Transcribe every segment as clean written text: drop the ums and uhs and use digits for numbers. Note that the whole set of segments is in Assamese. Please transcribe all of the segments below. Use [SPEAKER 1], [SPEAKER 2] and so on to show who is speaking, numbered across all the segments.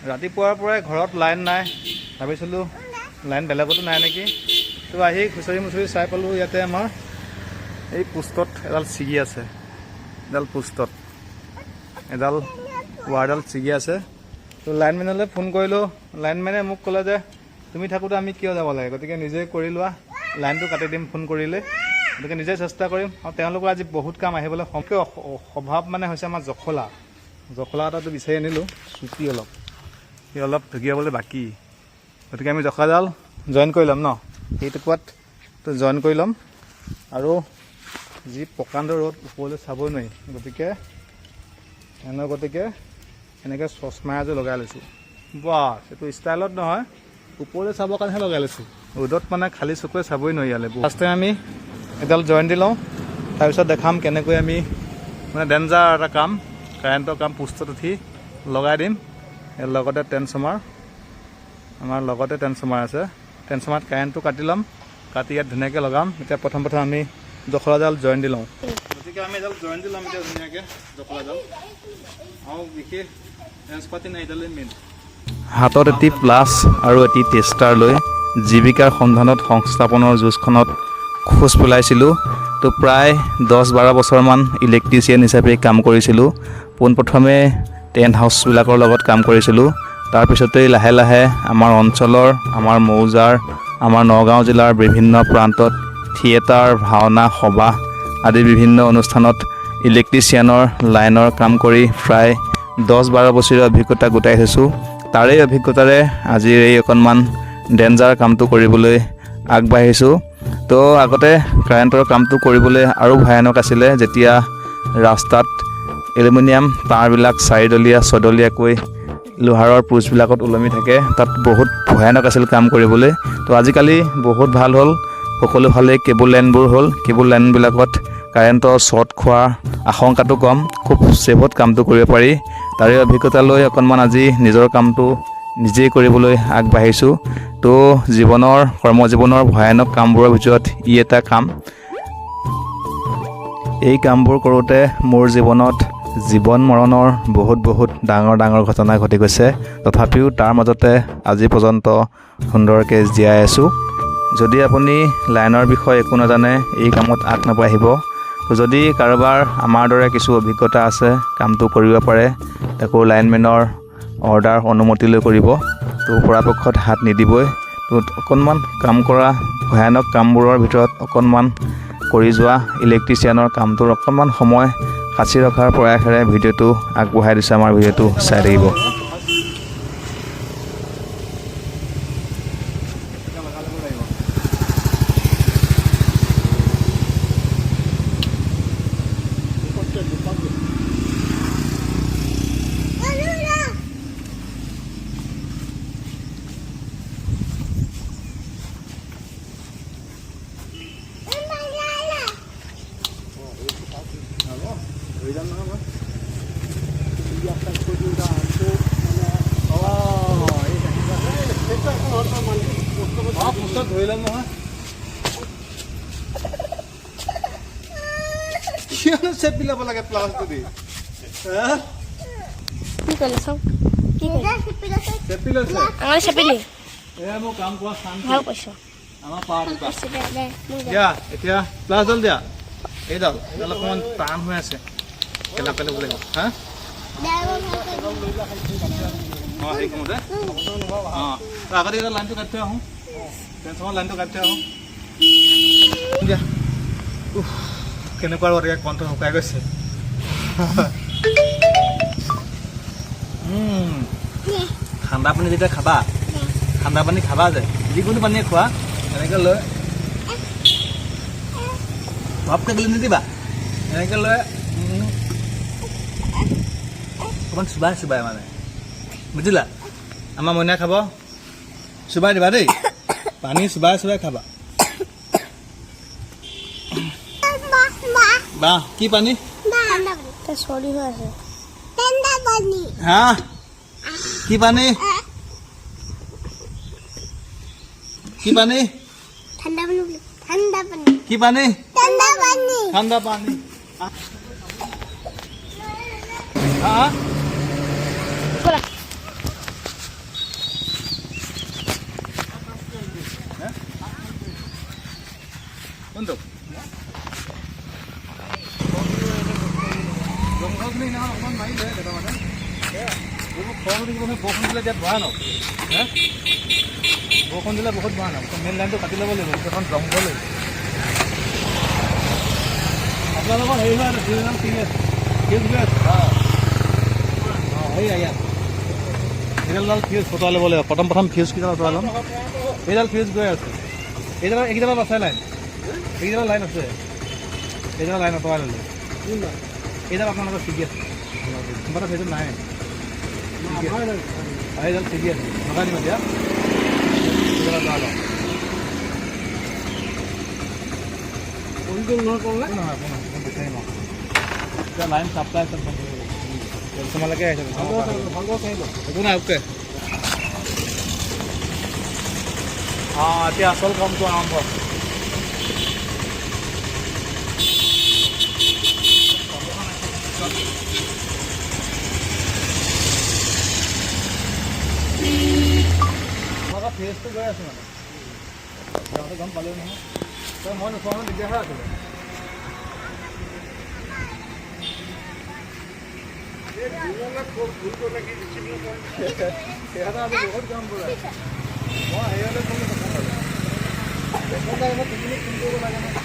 [SPEAKER 1] ৰাতিপুৱাৰ পৰাই ঘৰত লাইন নাই, ভাবিছিলোঁ লাইন বেলেগতো নাই নেকি। তো আহি খুচৰি মুচৰি চাই পালোঁ, ইয়াতে আমাৰ এই পোষ্টত এডাল ছিগি আছে। এডাল পোষ্টত এডাল ৱাৰডাল ছিগি আছে। তো লাইনমেনলৈ ফোন কৰিলোঁ। লাইনমেনে মোক ক'লে যে তুমি থাকোঁতে আমি কিয় যাব লাগে, গতিকে নিজে কৰি লোৱা, লাইনটো কাটি দিম ফোন কৰিলে। গতিকে নিজে চেষ্টা কৰিম। আৰু তেওঁলোকৰ আজি বহুত কাম, আহিবলৈ স্বভাৱ মানে হৈছে আমাৰ জখলা। জখলা এটাটো বিচাৰি আনিলোঁ, চুটি অলপ, সি অলপ ঢুকিয়াবলৈ বাকী। গতিকে আমি জখলাডাল জইন কৰি ল'ম ন, সেই টুকুৰাত জইন কৰি ল'ম। আৰু যি প্ৰকাণ্ড ৰ'দ, ওপৰলৈ চাবই নোৱাৰি। গতিকে এনেকৈ চশমা এযোৰ লগাই লৈছোঁ। বাছ, এইটো ষ্টাইলত নহয়, ওপৰলৈ চাবৰ কাৰণেহে লগাই লৈছোঁ। ৰ'দত মানে খালী চকুৰে চাবই নোৱাৰি ইয়ালৈ। ফাৰ্ষ্টে আমি এডাল জইন দি লওঁ, তাৰপিছত দেখাম কেনেকৈ আমি মানে ডেঞ্জাৰ এটা কাম, কাৰেণ্টৰ কাম পোষ্টত উঠি লগাই দিম। ইয়াৰ লগতে ট্ৰেন্সফৰ্মাৰ, আমাৰ লগতে ট্ৰেন্সফৰ্মাৰ আছে। ট্ৰেন্সফৰ্মাৰত কাৰেণ্টটো কাটি ল'ম, কাটি ইয়াত ধুনীয়াকৈ লগাম। এতিয়া প্ৰথম প্ৰথম আমি জখলাডাল জইন দি লওঁ। গতিকে আমি এডাল জইন দি ল'ম এতিয়া ধুনীয়াকৈ জখলাডাল। আৰু বিশেষ ৰেঞ্চ পাতি নাই, এডালেই মেইন।
[SPEAKER 2] হাতত এটি প্লাছ আৰু এটি টেষ্টাৰ লৈ জীৱিকাৰ সন্ধানত সংস্থাপনৰ যুঁজখনত খোজ পেলাইছিলোঁ। তো প্ৰায় 10-12 বছৰমান ইলেক্ট্ৰিচিয়ান হিচাপে কাম কৰিছিলোঁ। পোনপ্ৰথমে টেণ্ট হাউচবিলাকৰ লগত কাম কৰিছিলোঁ। তাৰপিছতেই লাহে লাহে আমাৰ অঞ্চলৰ, আমাৰ মৌজাৰ, আমাৰ নগাঁও জিলাৰ বিভিন্ন প্ৰান্তত থিয়েটাৰ, ভাওনা, সবাহ আদি বিভিন্ন অনুষ্ঠানত ইলেক্ট্ৰিচিয়ানৰ লাইনৰ কাম কৰি প্ৰায় 10-12 বছৰীয়া অভিজ্ঞতা গোটাই থৈছোঁ। তাৰেই অভিজ্ঞতাৰে আজিৰ এই অকণমান ডেঞ্জাৰ কামটো কৰিবলৈ আগবাঢ়িছোঁ। তো আগতে কাৰেণ্টৰ কামটো কৰিবলৈ আৰু ভয়ানক আছিলে, যেতিয়া ৰাস্তাত এলুমিনিয়াম তাঁৰবিলাক চাৰিডলীয়া ছডলীয়াকৈ লোহাৰৰ পোষ্টবিলাকত ওলমি থাকে, তাত বহুত ভয়ানক আছিল কাম কৰিবলৈ। তো আজিকালি বহুত ভাল হ'ল, সকলো ফালে কেবুল লাইনবোৰ হ'ল। কেবুল লাইনবিলাকত কাৰেণ্টৰ শ্বৰ্ট খোৱাৰ আশংকাটো কম, খুব ছেফত কামটো কৰিব পাৰি। তাৰে অভিজ্ঞতা লৈ অকণমান আজি নিজৰ কামটো নিজেই কৰিবলৈ আগবাঢ়িছোঁ। তো জীৱনৰ, কৰ্মজীৱনৰ ভয়ানক কামবোৰৰ ভিতৰত ই এটা কাম। এই কামবোৰ কৰোঁতে মোৰ জীৱনত জীৱন মৰণৰ বহুত বহুত ডাঙৰ ডাঙৰ ঘটনা ঘটি গৈছে। তথাপিও তাৰ মাজতে আজি পৰ্যন্ত সুন্দৰকৈ জীয়াই আছোঁ। যদি আপুনি লাইনৰ বিষয়ে একো নাজানে, এই কামত আগ নাবাঢ়িব। তো যদি কাৰোবাৰ আমাৰ দৰে কিছু অভিজ্ঞতা আছে, কামটো কৰিব পাৰে। তাকো লাইনমেনৰ অৰ্ডাৰ, অনুমতি লৈ কৰিব। তো পৰাপক্ষত হাত নিদিবই। তো অকণমান কাম কৰা ভয়ানক কামবোৰৰ ভিতৰত অকণমান কৰি যোৱা ইলেক্ট্ৰিচিয়ানৰ কামটোৰ অকণমান সময় সাঁচি ৰখাৰ প্ৰয়াসেৰে ভিডিঅ'টো আগবঢ়াই দিছোঁ। আমাৰ ভিডিঅ'টো চাই থাকিব।
[SPEAKER 1] লগাই ল'ব লাগিব। ধৰি যাম নহয় মই। অঁ, পোষ্টত ধৰি ল'ম নহয়। কিয়নো চেপি ল'ব লাগে প্লাছটো দি, হা?
[SPEAKER 3] কি কৰিলে চাওঁ, কি কৰিলে?
[SPEAKER 1] চেপি লৈছে।
[SPEAKER 3] আঙুলি চেপিলি।
[SPEAKER 1] এয়া মোৰ কাম কৰা শান্তি।
[SPEAKER 3] ভাল কৈছ।
[SPEAKER 1] আমাৰ পাৱাৰ দুটা দিয়া। এতিয়া প্লাছডাল দিয়া। এইডাল, এইডাল অকণমান টান হৈ আছে, কেলা পেলাব লাগিব। হা, অঁ, সেই কমতে। অঁ, আগতে এইডাল লাইনটো কাটি থৈ আহোঁ, টেনচনৰ লাইনটো কাটি থৈ আহোঁ দিয়া। উফ, কেনেকুৱা ৰ'দ! এতিয়া কণ্ঠ শুকাই গৈছে। ঠাণ্ডা পানী যেতিয়া খাবা, ঠাণ্ডা পানী খাবা যে, যিকোনো পানীয়ে খোৱা, এনেকৈ লৈ ভাপকৈ গিলি নিদিবা। এনেকৈ লৈ অকণমান চুবাই চুবাই মানে, বুজিলা? আমাৰ মইনাই খাব, চুবাই দিবা দেই। পানী চুবাই চুবাই খাবা। বাহ, কি পানী!
[SPEAKER 3] তাই চৰ্দি হৈ আছে।
[SPEAKER 1] হা, কি পানী, কি পানী?
[SPEAKER 3] ঠাণ্ডা পানী, ঠাণ্ডা পানী।
[SPEAKER 1] কি পানী?
[SPEAKER 3] ঠাণ্ডা পানী।
[SPEAKER 1] ঠাণ্ডা পানী। হা।
[SPEAKER 3] ব'লা।
[SPEAKER 1] কোনটো জংঘলখিনি সেইদিনাখন অকণমান মাৰিলে কেইটামানে। এইবোৰ খৰ থাকিব নহয়, বৰষুণ দিলে এতিয়া ভয়ানক। হে, বৰষুণ দিলে বহুত ভয়ানক। মেইন লাইনটো কাটি ল'ব লাগিব, গোটেইখন জংঘল হৈ। আপোনালোকৰ হেৰি হয়, ফিউজ ঠিক আছে, ফিউজ গৈ আছে। অঁ, সেয়া ইয়াত এইডাল ফিউজ ফটোৱাই ল'ব লাগিব। প্ৰথম প্ৰথম ফিউজ কেইডাল আঁতৰাই ল'ম। এইডাল ফিউজ গৈ আছে, এইডাল, এইকেইডালত আছে লাইন, এইকেইডাল লাইন আছে। এইডাল লাইন আঁতৰাই ল'লে এইডাল আপোনালোকৰ ছিগি আছে। কোনোবা এটা সেইটো নাই, এইডাল ছিগি আছে, লগাই দিম এতিয়া। এইডাল আঁতৰাই লওঁ।
[SPEAKER 4] কোনটো নহয় ক'লে?
[SPEAKER 1] নহয়, একো নহয়, বিচাৰিম আৰু। এতিয়া লাইন চাপ্লাই চব বন্ধ হৈ গ'ল। তোমালোকে আহিছে, একো নাই। অ'কে, অঁ, এতিয়া আচল কামটো আৰম্ভ। তোমালোকৰ ফ্ৰিজটো গৈ আছে, মানে যাওঁতে গম পালেও নহয়। তই মই নোচোৱা হ'লে দিগদাৰ হৈ আছিলে। সিহঁতে আজি বহুত কাম কৰে। মই হেৰিয়লৈ ফোন নকৰোঁ, টাইমত সেইখিনি ফোন কৰিব লাগে নহয়।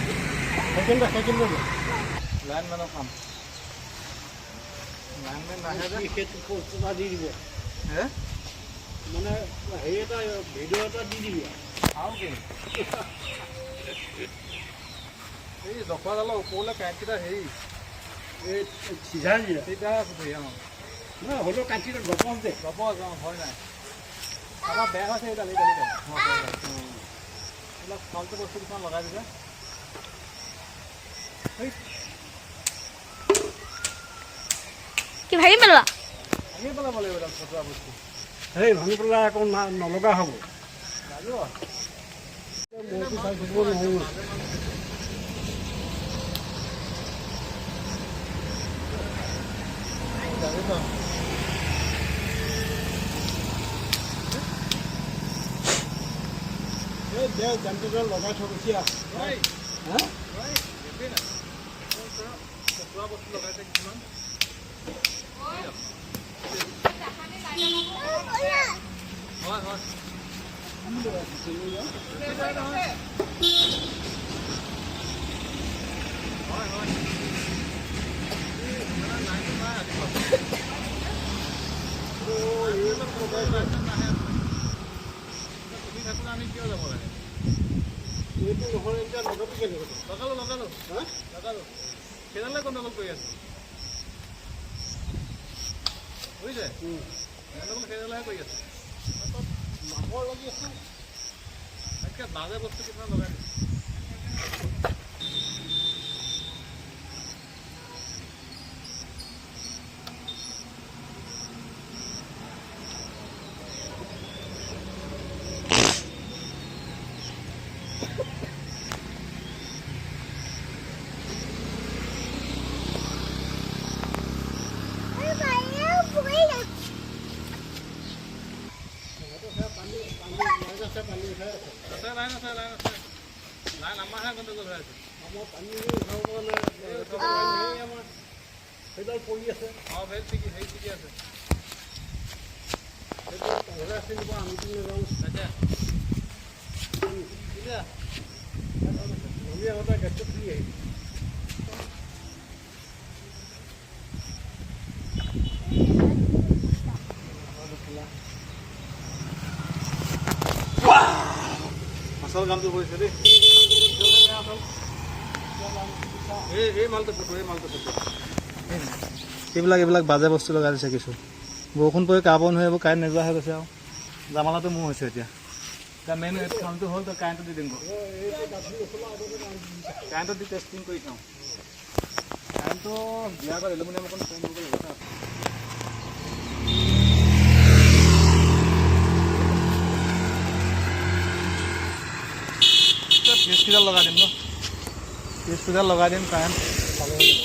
[SPEAKER 4] চাইকেল
[SPEAKER 1] লাইনমেনৰ কাম, লাইনমেন নাহে যে।
[SPEAKER 4] সেইটো পোষ্ট এটা দি দিব।
[SPEAKER 1] হে।
[SPEAKER 4] মানে হেৰি এটা ভিডিঅ' এটা দি দিবি।
[SPEAKER 1] আৰু কি, এই জখলাডালৰ ওপৰলৈ কাঁইটকেইটা হেৰি
[SPEAKER 4] এই সিজাই দিয়া।
[SPEAKER 1] চিধা আছে, ধুনীয়া। অঁ।
[SPEAKER 4] নহয়, হ'লেও কাঠিটো গপচ দে।
[SPEAKER 1] গপচ, অঁ, ভয় নাই। আমাৰ বেয়া হৈছে এইডাল, এইডাল, এইডাল। এইবিলাক ফাল্টু বস্তু কিছুমান লগাই দিছে।
[SPEAKER 3] কি ভাঙি পেলোৱা?
[SPEAKER 1] ভাঙি পেলাব লাগিব এইডাল ফটুৱা বস্তু।
[SPEAKER 4] সেই ভাঙি পেলাই আকৌ নলগা হ'ব।
[SPEAKER 1] লাগিব।
[SPEAKER 4] মইতো চাই থাকিব নোৱাৰোঁ।
[SPEAKER 1] লাগিব।
[SPEAKER 4] এই দে, যান্ত্ৰিক লগাই থৈ গৈছে। হা।
[SPEAKER 1] ফটুৱা বস্তু লগাইছে কিছুমান। হয় হয়। হয় হয়। লাইনটো নাই ৰাতিপুৱা। তুমি থাকোঁতে আমি কিয় যাব লাগে?
[SPEAKER 4] এইটো নহ'লে এতিয়া লগাবি কেনেকৈ?
[SPEAKER 1] লগালো, লগালো, লগালো। সেইডালে গণ্ডগোল কৰি আছে, বুজিছে? গণ্ডগোল সেইডালেহে কৰি আছে।
[SPEAKER 4] মাকৰ লাগি আছে।
[SPEAKER 1] তাতকৈ বাজে বস্তু কিছুমান লগাই দিছে। আছে, লাইন আছে, লাইন আছে, লাইন আমাৰহে গণ্ডগোল হৈ আছে।
[SPEAKER 4] আমাৰ পানী উঠাব পৰা নাই, উঠাব পৰা নাই আমাৰ। সেইডাল পৰি আছে।
[SPEAKER 1] অঁ, সেই ঠিকে, সেই ঠিকে আছে।
[SPEAKER 4] সেইটো তহঁতে চিনি পোৱা, আমিতো নাজানো।
[SPEAKER 1] তাকে এতিয়া
[SPEAKER 4] আমি আগতে গেটটো খুলি আহিলোঁ।
[SPEAKER 1] আচল কামটো কৰিছে দেই। এই মালটো ফটো, এই মালটো ফটো। এইবিলাক এইবিলাক বাজে বস্তু লগাই দিছে কিছু। বৰষুণ পৰি কাৰ্বন হৈ এইবোৰ কাৰেণ্ট নোযোৱা হৈ গৈছে আৰু জামালাটো মোৰ হৈছে। এতিয়া এতিয়া মেইন কামটো হ'ল, তই কাৰেণ্টটো দি দিম, কাৰেণ্টত দি টেষ্টিং কৰি চাওঁ। কাৰেণ্টটো দিয়াৰ আগত এলুমিনিয়াম অকণ ফ্ৰেম কৰিব লাগিব। ফিউজকেইডাল লগাই দিম ন, ফিউজকেইডাল লগাই দিম, কাৰেণ্ট চালু হৈ যাব।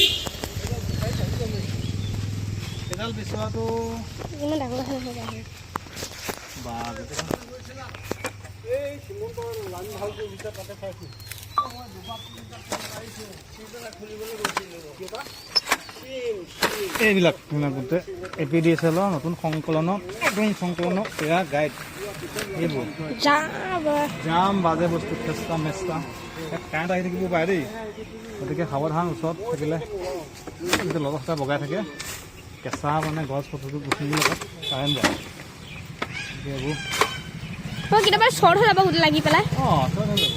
[SPEAKER 1] সেইডাল বিচৰাটো
[SPEAKER 3] ইমান ডাঙৰ হৈ যায়।
[SPEAKER 1] বা গোটেইখন
[SPEAKER 4] এই শ্ৰীমন্ত লাইন ভাল কৰিছে, তাতে চাইছোঁ।
[SPEAKER 1] এইবিলাক গোটেই এ পি ডি এছ এলৰ নতুন সংকলনৰ এয়া গাইড এইবোৰ।
[SPEAKER 3] যা।
[SPEAKER 1] জাম বাজে বস্তু, খেস্তা মেস্তা। ইয়াত কাৰেণ্ট আহি থাকিব পাৰে দেই, গতিকে সাৱধান। ওচৰত থাকিলে যিটো লগত সঁচা বগাই থাকে, কেঁচা মানে গছ গছনিৰ লগত কাৰেণ্ট যায়। গতিকে এইবোৰ
[SPEAKER 3] মই কেতিয়াবা শ্বৰ্ট হৈ যাব গোটেই লাগি পেলাই।
[SPEAKER 1] অঁ, শ্বৰ্ট হৈ যাব।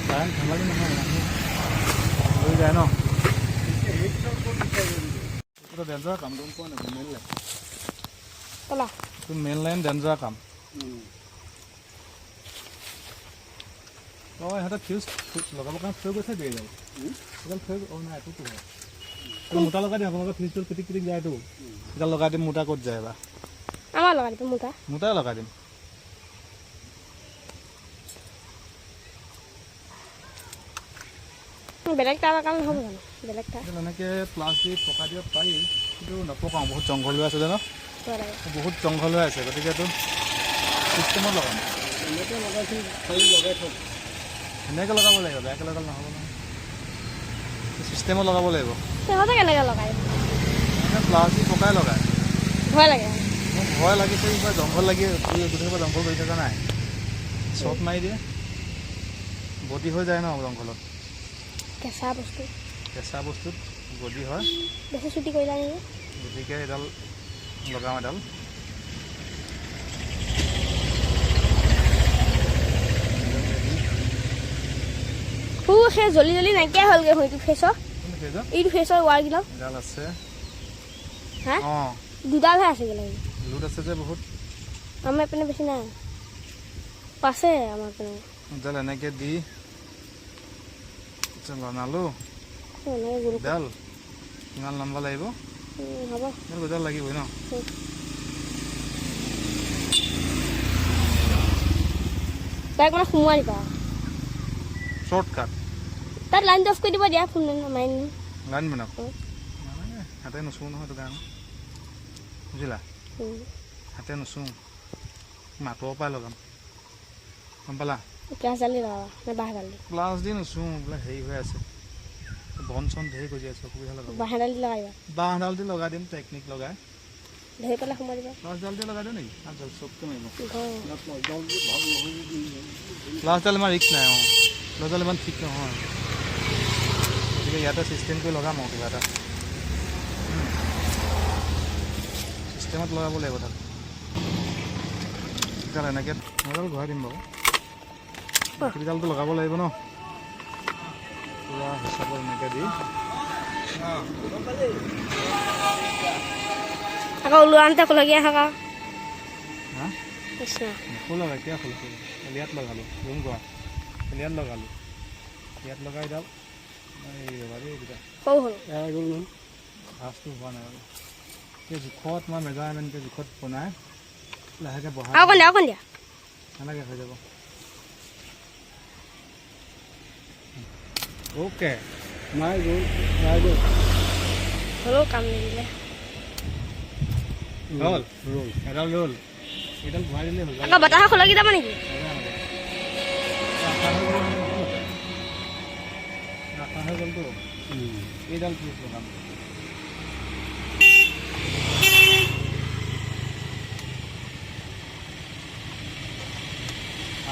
[SPEAKER 1] কাৰেণ্ট ধেমালি নহয়, মানুহ লৈ যায় ন। এইটো ডেঞ্জাৰ কাম, গম পোৱা নাই? Main line.
[SPEAKER 3] তলা।
[SPEAKER 1] এইটো মেইন লাইন, ডেঞ্জাৰ কাম। অঁ, ইহঁতে ফিউজ লগাবৰ কাৰণে থৈ গৈছে। দিয়ে যাব এইডাল থৈ। অঁ নাই, এইটো হয়। এইটো মোটা লগাই দিম। আপোনালোকৰ ফিউজটো পিটিক পিটিক যায়তো, এডাল লগাই দিম। মোটা ক'ত যায় বা?
[SPEAKER 3] আমাৰ লগাই দিব মোটা।
[SPEAKER 1] মোটাই লগাই দিম।
[SPEAKER 3] বেলেগ তাৰ লগালে নহ'ব জানো? বেলেগ তাৰ।
[SPEAKER 1] এনেকৈ প্লাছ দি পকাই দিব পাৰি, কিন্তু নপকাওঁ। বহুত জংঘল হৈ আছে যে ন।
[SPEAKER 3] ভয় লাগে।
[SPEAKER 1] বহুত জংঘল হৈ আছে, গতিকে এইটো চিষ্টেমত লগাম। ধুনীয়াকৈ লগাব লাগিব, বেয়াকৈ লগালে নহ'ব নহয়। চিষ্টেমত লগাব লাগিব।
[SPEAKER 3] সিহঁতে কেনেকৈ লগাই?
[SPEAKER 1] প্লাছ দি পকাই লগায়।
[SPEAKER 3] ভয় লাগে।
[SPEAKER 1] মোক ভয় লাগিছে, কিবা জংঘল লাগি গোটেই জংঘল কৰি থকা নাই, শ্বৰ্ট মাৰি দিয়ে, বডি হৈ যায় ন জংঘলত।
[SPEAKER 3] কেঁচা বস্তু।
[SPEAKER 1] কেঁচা বস্তুত বডি হয়।
[SPEAKER 3] বেছি চুটি কৰিলা নেকি?
[SPEAKER 1] গতিকে এডাল লগাওঁ, এডাল
[SPEAKER 3] সু সেই জ্বলি জ্বলি নাইকিয়া হ'লগৈ। সেইটো ফেচৰ
[SPEAKER 1] কোনটো ফেজত?
[SPEAKER 3] এইটো ফেচৰ ৱাৰকেইডাল।
[SPEAKER 1] এডাল আছে।
[SPEAKER 3] হা?
[SPEAKER 1] অঁ।
[SPEAKER 3] দুডালহে আছে গ'লে।
[SPEAKER 1] লোড আছে যে বহুত।
[SPEAKER 3] আমাৰ এইপিনে বেছি নাই, আছে আমাৰ পিনে।
[SPEAKER 1] এডাল এনেকৈ দি বনালোঁ।
[SPEAKER 3] এনেকৈ গোল।
[SPEAKER 1] এডাল কিমান লম্বা লাগিব?
[SPEAKER 3] হ'ব।
[SPEAKER 1] এডাল দুডাল লাগিবই ন?
[SPEAKER 3] উম। তাইক মানে সোমোৱাই দিবা।
[SPEAKER 1] শ্বৰ্ট কাট।
[SPEAKER 3] তাত লাইনটো অফ কৰি দিব দিয়া, ফোন মাৰি নিম।
[SPEAKER 1] লাইন বনাওক।
[SPEAKER 3] উম।
[SPEAKER 1] নালাগে, হাতে নুচোঁ নহয়, সেইটো কাৰণে, বুজিলা? হাতে নুচোঁ, মাতৰ পৰাই লগাম, গম পালা?
[SPEAKER 3] প্লাছ ডাল দি লগাবা নে বাঁহ ডাল দি?
[SPEAKER 1] প্লাছ দি নুচোঁ, বোলে হেৰি হৈ আছে, বন চন ধেৰ গজি আছে, অসুবিধা লগাব।
[SPEAKER 3] বাঁহ ডাল দি লগাই দিবা।
[SPEAKER 1] বাঁহডাল দি লগাই দিম, টেকনিক লগাই।
[SPEAKER 3] ধৰি পেলাই সোমাই দিবা।
[SPEAKER 1] প্লাছডাল দি লগাই দিওঁ নেকি? চবকে মাৰিব।
[SPEAKER 3] ঘৰ।
[SPEAKER 1] প্লাছডাল ইমান ৰিস্ক নাই। অঁ, প্লাছডাল ইমান ঠিক নহয়। গতিকে ইয়াতে চিষ্টেম কৰি লগাম আৰু কিবা এটা চিষ্টেমত লগাব লাগিব তাত। তেতিয়াহ'লে এনেকৈ এডাল ঘূৰাই দিম বাৰু, বাকীডালটো লগাব লাগিব ন পূৰা হিচাপত এনেকৈ দি।
[SPEAKER 3] আকৌ ওলোৱা খোলগীয়া থাকা।
[SPEAKER 1] হা?
[SPEAKER 3] কৃষ্ণ।
[SPEAKER 1] নোখোলা, এতিয়া খোলা। ইয়াত লগালোঁ, ৰুম কৰা, ইয়াত লগালোঁ, ইয়াত লগাই এডাল এই ৰ'বা দেই, এইকেইটা
[SPEAKER 3] সৰু হ'ল।
[SPEAKER 1] ভাঁজটো হোৱা নাই বাৰু। এই জোখত মই মেজাৰমেণ্টকৈ জোখত বনাই লাহেকৈ বঢ়াই।
[SPEAKER 3] আৰু অকণ দিয়া, অকণ দিয়া।
[SPEAKER 1] নালাগে, হৈ যাব। অ'কে।
[SPEAKER 4] নাই গ'ল, নাই গ'ল।
[SPEAKER 3] হ'লেও কাম নিদিলে।
[SPEAKER 1] হ'ল।
[SPEAKER 4] ৰ'ল।
[SPEAKER 1] এডাল ৰ'ল, এইডাল ভৰাই দিলেই হ'ল।
[SPEAKER 3] আকৌ বতাহৰ খোলকি যাব নেকি?
[SPEAKER 1] আঠা হৈ গ'লতো। এইডাল পিচ লগাম।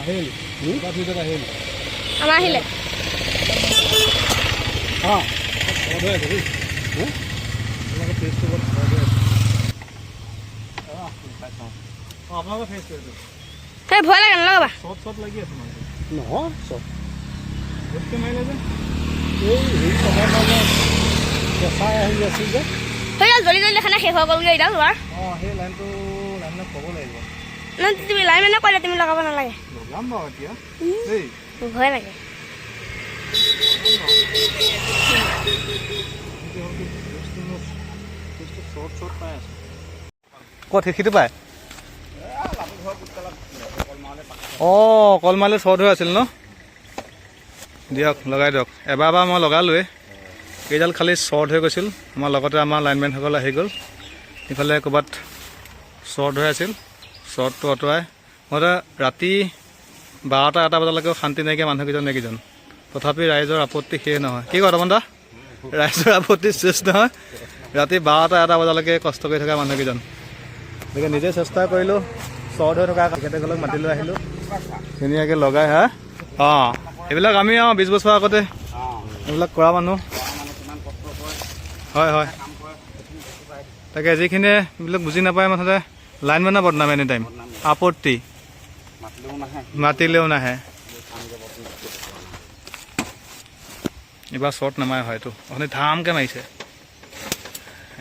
[SPEAKER 1] আহিল, দুটা ফিউজত আহিল।
[SPEAKER 3] আমাৰ আহিলে।
[SPEAKER 4] অঁ।
[SPEAKER 1] ঘৰত হৈ আছে দেই। আপোনালোকৰ ফেচটো বৰ ঘৰত হৈ আছে। অঁ, পাইছোঁ। অঁ, আপোনালোকৰ ফেচটো এইটো।
[SPEAKER 3] সেই ভয় লাগে, নলগাবা।
[SPEAKER 1] চট চট লাগি আছে মানে।
[SPEAKER 4] নহয় চব।
[SPEAKER 1] গোটকৈ মাৰিলে যে।
[SPEAKER 4] এই হেৰি লগাই মানে কেঁচা আহি আছে যে।
[SPEAKER 3] সেইডাল জ্বলি জ্বলি দেখা নাই, শেষ হৈ গ'লগৈ এইডাল ৱাৰ।
[SPEAKER 1] অঁ, সেই লাইনটো লাইনক ক'ব লাগিব।
[SPEAKER 3] নহয়, তুমি লাইনমেনে কৈ দিয়া, তুমি লগাব নালাগে।
[SPEAKER 1] লগাম বাৰু এতিয়া দেই।
[SPEAKER 3] ভয় লাগে।
[SPEAKER 1] কি হ'ল কি বস্তু, বস্তু চট চট পাই আছোঁ। ক'ত সেইটো পায়? অঁ, কলমালে শ্বৰ্ট হৈ আছিল ন। দিয়ক, লগাই দিয়ক। এবাৰ এবাৰ মই লগালোৱেই। এইডাল খালি শ্বৰ্ট হৈ গৈছিল। আমাৰ লগতে আমাৰ লাইনমেনসকল আহি গ'ল। ইফালে ক'ৰবাত শ্বৰ্ট হৈ আছিল, শ্বৰ্টটো আঁতৰাই মই ৰাতি 12টা 1টা বজালৈকেও শান্তি নাইকিয়া মানুহকেইজন এইকেইজন। তথাপি ৰাইজৰ আপত্তি শেষ নহয়। কি কয় তপন দা? ৰাইজৰ আপত্তি শেষ নহয়। ৰাতি 12টা 1টা বজালৈকে কষ্ট কৰি থকা মানুহকেইজন। গতিকে নিজে চেষ্টা কৰিলোঁ, শ্বৰ্ট হৈ থকা তেখেতসকলক মাতি লৈ আহিলোঁ, ধুনীয়াকৈ লগাই। হা, অঁ, এইবিলাক আমি 20 বছৰ আগতে এইবিলাক কৰা মানুহ। হয় হয়, তাকে যিখিনিয়ে এইবিলাক বুজি নাপায়, মুঠতে লাইনমেনৰ বদনাম, এনি টাইম আপত্তি, মাতিলেও নাহে। এইবাৰ শ্বৰ্ট নামাৰে হয়তো, অথনি ধামকৈ মাৰিছে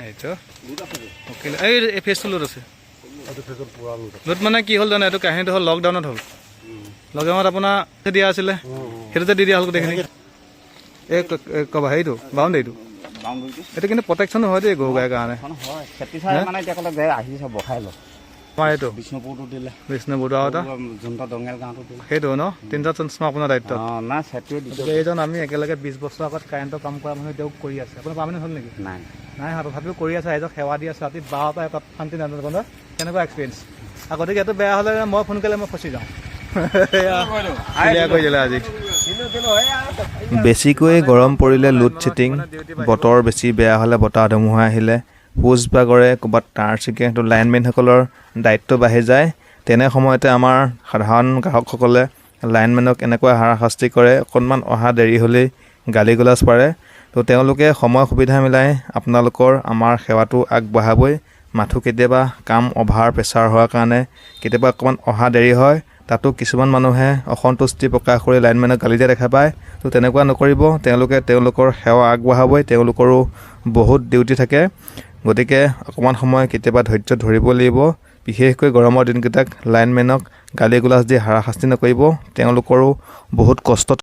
[SPEAKER 1] এইটো। অ'কে, এই ফেজটো লোড আছে। লোড মানে কি হ'ল জানে? এইটো কাহিনীটো হ'ল, লকডাউনত হ'ল। লকডাউনত আপোনাৰ দিয়া আছিলে, সেইটোতে দি দিয়া হ'ল গোটেইখিনি। এই ক'বা হেৰিটো, বাউণ্ডেৰীটো। এইটো কিন্তু প্ৰটেকশ্যনো হয় দেই গৰু গাইৰ কাৰণে।
[SPEAKER 5] হয়, খেতি চাই মানে এতিয়া ক'লে যে আহিছে বহাই ল।
[SPEAKER 1] আমাৰ এইটো
[SPEAKER 5] বিষ্ণুপুৰটো দিলে।
[SPEAKER 1] বিষ্ণুপুৰটো আৰু এটা।
[SPEAKER 5] যোনটা দঙেল গাঁৱটো দিলে।
[SPEAKER 1] সেইটো ন, তিনিটা ট্ৰেন্সফৰ্মাৰ আপোনাৰ দায়িত্ব।
[SPEAKER 5] অঁ, নাই, চেটটোৱে দিছে।
[SPEAKER 1] গতিকে এইজন আমি একেলগে 20 বছৰ আগত কাৰেণ্টৰ কাম কৰা মানুহ, তেওঁক কৰি আছে। আপোনাৰ পাৰ্মানেণ্ট হ'ল নেকি?
[SPEAKER 5] নাই।
[SPEAKER 1] নাই হোৱা, তথাপিও কৰি আছে, ৰাইজক সেৱা দি আছে। ৰাতি 12টা 1টাত শান্তি নাই বন্ধ। কেনেকুৱা এক্সপিৰিয়েঞ্চ? গতিকে এইটো বেয়া হ'লে মই ফোন কৰিলে মই ফচি যাওঁ। ক্লিয়াৰ কৰি দিলে আজি।
[SPEAKER 2] বেছিকৈ গৰম পৰিলে লোড শ্বেডিং, বতৰ বেছি বেয়া হ'লে, বতাহ ধুমুহা আহিলে, পোষ্ট বাগৰে, ক'ৰবাত তাঁৰ ছিগে, তো লাইনমেনসকলৰ দায়িত্ব বাঢ়ি যায়। তেনে সময়তে আমাৰ সাধাৰণ গ্ৰাহকসকলে লাইনমেনক এনেকুৱা হাৰাশাস্তি কৰে, অকণমান অহা দেৰি হ'লেই গালি গালাজ পাৰে। তো তেওঁলোকে সময় সুবিধা মিলাই আপোনালোকৰ আমাৰ সেৱাটো আগবঢ়াবই। মাথো কেতিয়াবা কাম অভাৰ প্ৰেছাৰ হোৱাৰ কাৰণে কেতিয়াবা অকণমান অহা দেৰি হয়। তাতো কিছুমান মানুহে অসন্তুষ্টি প্ৰকাশ কৰি লাইনমেনক গালি দিয়া দেখা পায়। তো তেনেকুৱা নকৰিব। তেওঁলোকে তেওঁলোকৰ সেৱা আগবঢ়াবই, তেওঁলোকৰো বহুত ডিউটি থাকে। গতিকে অকণমান সময় কেতিয়াবা ধৈৰ্য ধৰিব লাগিব। বিশেষকৈ গৰমৰ দিনকেইটাক লাইনমেনক গালি গালাজ দি হাৰাশাস্তি নকৰিব। তেওঁলোকৰো বহুত কষ্ট।